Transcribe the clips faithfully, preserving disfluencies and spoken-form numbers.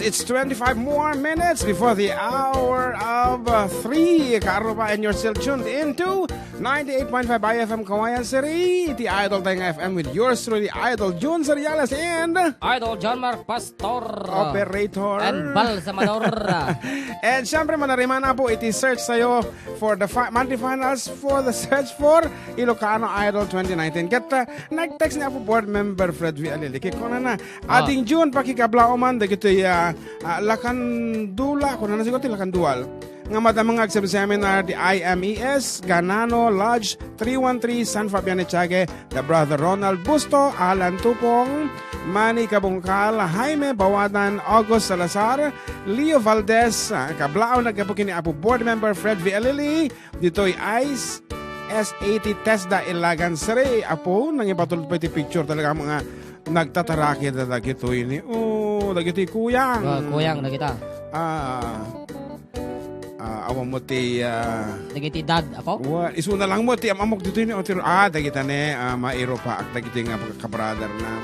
It's twenty-five more minutes before the hour of uh, three. Karuba, and you're still tuned into ninety-eight point five I F M Kawayan City, the Idol Tayong F M with yours truly, Idol Jun Seriales and Idol John Mark Pastor. Operator. And Balsamador. And syempre, manarima na po iti search tayo for the fi- monthly finals for the search for Ilocano Idol twenty nineteen. Ket uh, nag-text ni Apo Board Member Fred V. Alili. Kikuna na, Ah. Ading June, pakikablaoman dagitoy, ah, ah, Lakandula, kunana siguro ti Lakandual. Nga madama nga agsem-seminar ti I M E S, Ganano Lodge, three one three San Fabian Echage, the Brother Ronald Busto, Alan Tupong, Manny Kabungkal, Jaime Bawadan, August Salazar, Leo Valdez, ah, kablaw naggapu kini Apo Board Member Fred V. Alili, ditoy ice, S A T Tesda, Ilagan City. Apo, nangibatul pa iti picture talaga mga nagtataraki da dagitoy ni, oh, dagitoy kuyang. Ah, kuyang, dagita. Ah, ah, awan mo ti, ah, Dagiti dad, apo? Wa, isu na lang mo ti am-amok ditoy ni Otero. Ah, dagita ne, ah, mairupaak dagitoy nga kabrother na.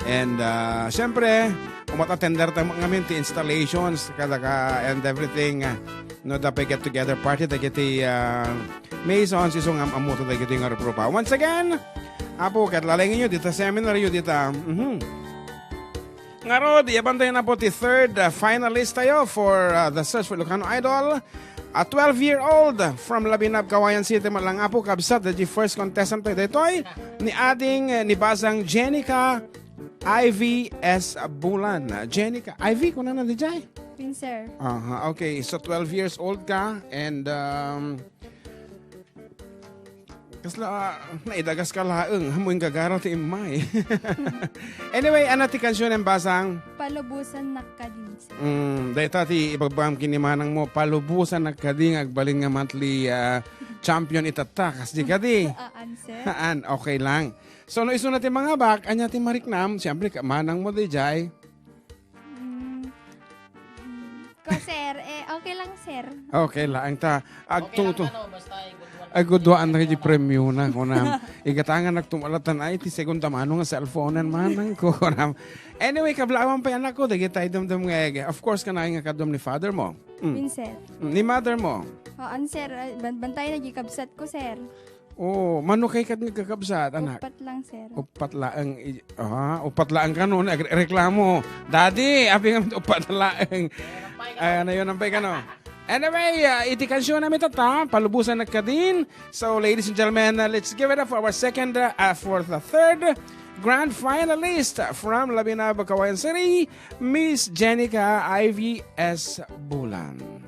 And, ah, siyempre, umat-attender ta ngamin ti installations, kada ka, and everything, ah, no, da pay get together party, dagiti, ah, Masons, isu nga am-ammo ta dagitoy nga rupa. Once again, apo, ket lalengen yo dita seminar yo dita. Mhm. Ngarud, iyabantayan na po ti third, uh, finalist tayo for, uh, the search for Ilocano Idol. A twelve-year-old from Labinab, Kawayan City, man lang, apo, kabsat, the first contestant tayo daytoy, ni ading, uh, ni Basang Jenica Ivy S. Bulan. Uh, Jenica, Ivy, kunana di jay? Pinser. Aha, okay. So, twelve years old ka and, um, Kasla, ah, naidagas ka laeng, ammo inggagara ti immay. Anyway, ano ti kansion, Basang? Palubusan nakadin, sir. Mm, dayta ti ibagbagam ken ni manang mo, palubusan nakadi nga agbalin nga monthly, ah, champion itatta, kas di kadi. Ah, answer. Haan, okay lang. So, no, isu na ti mangabak, anya ti mariknam, siyempre, ka-, manang mo, di jay. Mm. Mm. Ko, sir, eh, okay lang, sir. Okay lang ta. Agtungto. Okay lang, ano, basta iguduan na. Ay, guduan na kay premyo na, kunam. Igatangan nagtumalatan, ay, ti segunda mano nga cellphone-an manang ko, kunam. Anyway, kablawan pa yan ako, dagiti dumdum nga, eh, of course, kanay nga kadum ni father mo. Mm. Min, sir. Mm, ni mother mo. Haan, sir. Ah, ban-, bantay na di kabsat ko, sir. Oh, mano kay kat nga kakabsat, anak? Upat lang, sir. Upat laeng i-, ah, upat laeng kano, nagre-, reklamo. Daddy, apay nga upat laeng. Ay, ano yun, ampay kano? Anyway, uh, iti kansion na mitata, palubusan na kadin. So, ladies and gentlemen, uh, let's give it up for our second, uh, uh, for the third grand finalist from Labinaba, Kawayan City, Miss Jenica Ivy S. Bulan.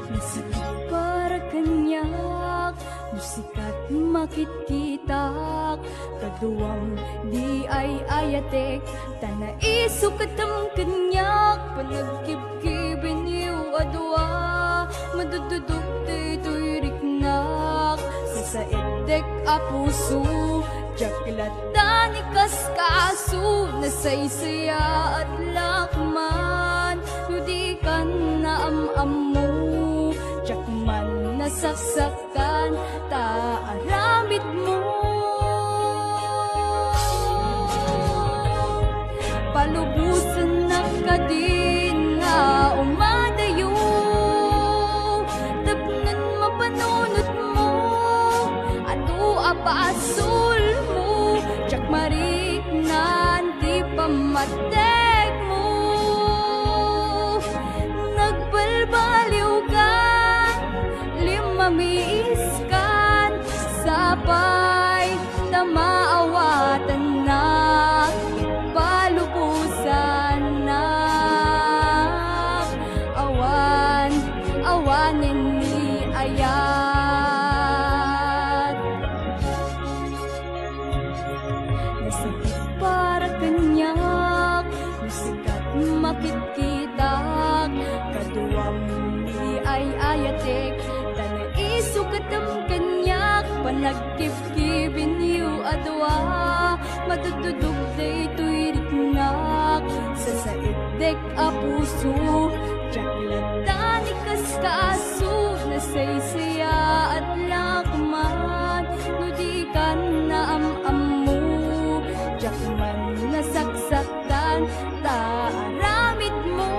Nasakit para kaniak, no sikat makitkitak, kaduam di ay-ayatek, ta naisukatm kaniak, panagkibkiben yo a dua, madududok daytoy riknak, sasaeddek a puso, diak latta ni kaskaso, nasaysayaat la man, no dikan naam-ammo, diak man nasaksakan, ta aramidmo. Palubosannak kadin nga umadayo, tapno mapanunotmo, adu a basolmo, diak mariknan ti pammategmo. Nagbalbaliwkan, limmamiiskan, sapay ta maawatannak, palubosannak, awan, awanen ni ayat. Nasakit para kaniak, Panagkibkibinyo a dua, madududog daytoy riknak. Sasaeddek a puso, diak latta ni kaskaaso, nasaysayaat laeng man no dikan naam-ammo, diak man nasaksak tan ta aramidmo.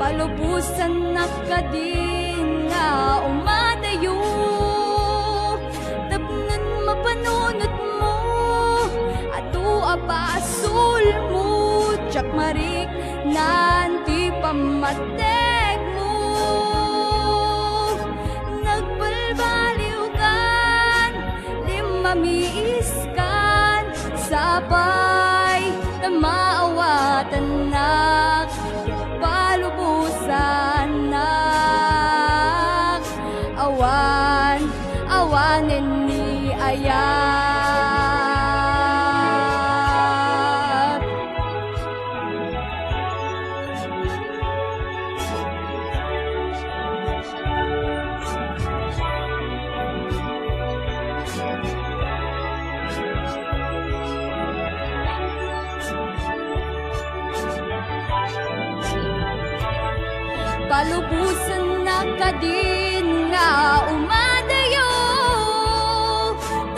Palubosannak kadin nga umadayo, tapno mapanunotmo, adu a basolmo, diak mariknan ti pammategmo. Nagbalbaliwkan, limmamiiskan, sapay ta maawatannak, ket palubosannak, awan, awanen ni ayat. Palubosannak kadin nga umadayo,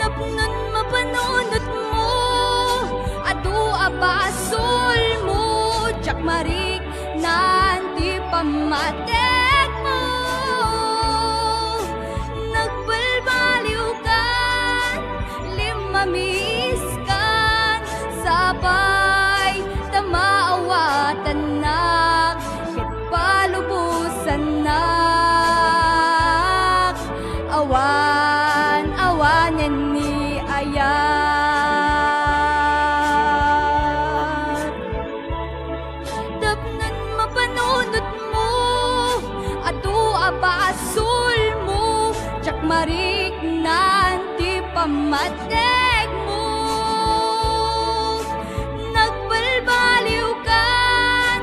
tapnon mapanunotmo, adu a basolmo, diak mariknan ti pammategmo. Nagbalbaliwkan, limmamiiskan, sapay ta maawatannak, ket palubosannak, awan, awanen ni ayat. Tapnon mapanunotmo, adu a basolmo, diak mariknan ti pammategmo. Nagbalbaliwkan,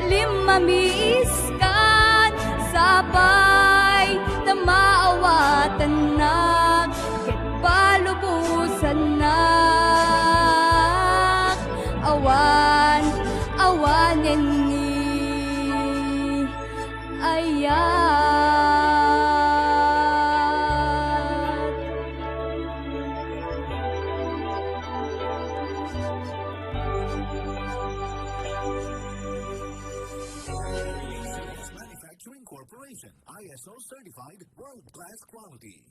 limmamiiskan, sapay ta maawatannak, ket palubosannak, awan, awanen ni ayat. Manufacturing Corporation, I S O certified, world-class quality.